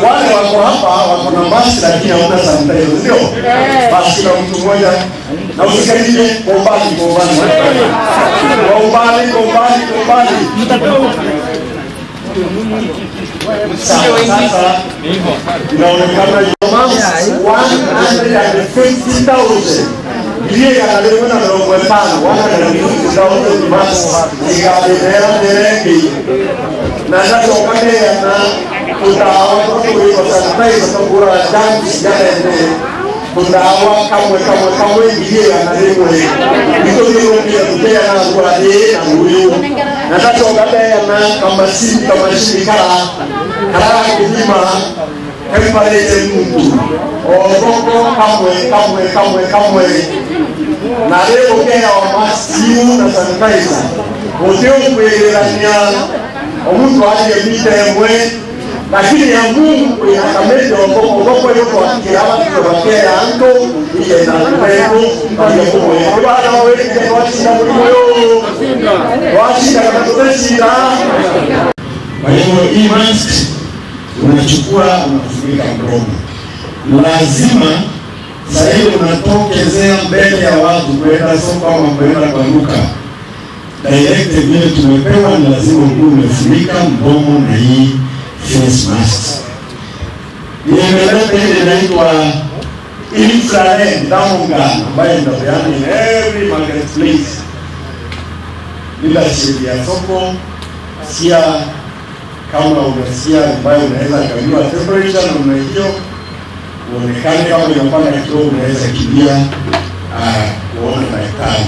Wale wako hapa wako na mask lakini hauna sanitizer, sio? Basi kuna mtu mmoja na usikaribie kwa umbali, kwa umbali. Kwa umbali, kwa umbali, kwa umbali. Sasa inaonekana 150,000 ndiye analemwa na mrongo ĩtano 150,000 masks ikaenea nderengĩ na ndacoka ndeana tũdawa tũkũgĩrwo sanitizer tũkũgũra jangi ciganene tũdawa kamwe kamwe kamwe 100,000 nĩtũthiũrũrũkire tũkeana ngũra ĩ na ũyũ na ndacoka ndeana kamacini karagĩthima temperature muntu ogoko kamwe kamwe kamwe kamwe na rĩu ũkĩheo masimu na sanitizer gũtiũkwĩrĩrania omuntu arie mita ĩmwe lakini ya Mungu kuyakamete ogoko yotwakĩra batũbakera antu igenda rwego baria kũmwe bana wawĩrĩke twacinda mũrimũ ũyũ twacinda kana tũtecinda. Kwa hivyo hii mask unachukua unafunika mdomo. Lazima sasa hivi unatokezea mbele ya watu kwenda soko ama kwenda kwa duka, directive vile tumepewa ni lazima ukuwe umefunika mdomo na hii face mask. Nimeleta ile inaitwa infrared thermogun ambayo inapeana in every marketplace. Leadership ya soko sia kama unasikia ambayo unaweza kujua temperature namna hiyo, uonekane kama unapanda kidogo, unaweza kimbia kuona daktari.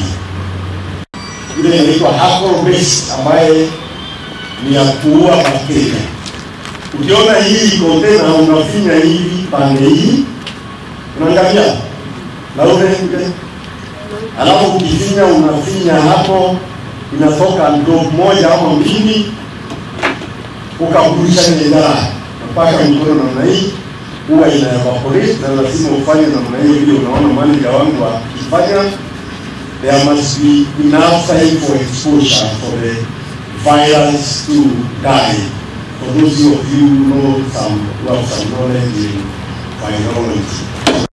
Ile inaitwa alcohol based ambaye ni ya kuua bakteria. Ukiona hii container unafinya hivi pande hii, unaangalia na ule, alafu ukifinya unafinya hapo inatoka drop moja ama mbili, ukaburusha ile mpaka mikono namna hii huwa ina evaporate, na lazima ufanye namna hiyo ili unaona manager wangu akifanya. There must be enough time for exposure for the virus to die. For those of you who know some, who have some knowledge in virology.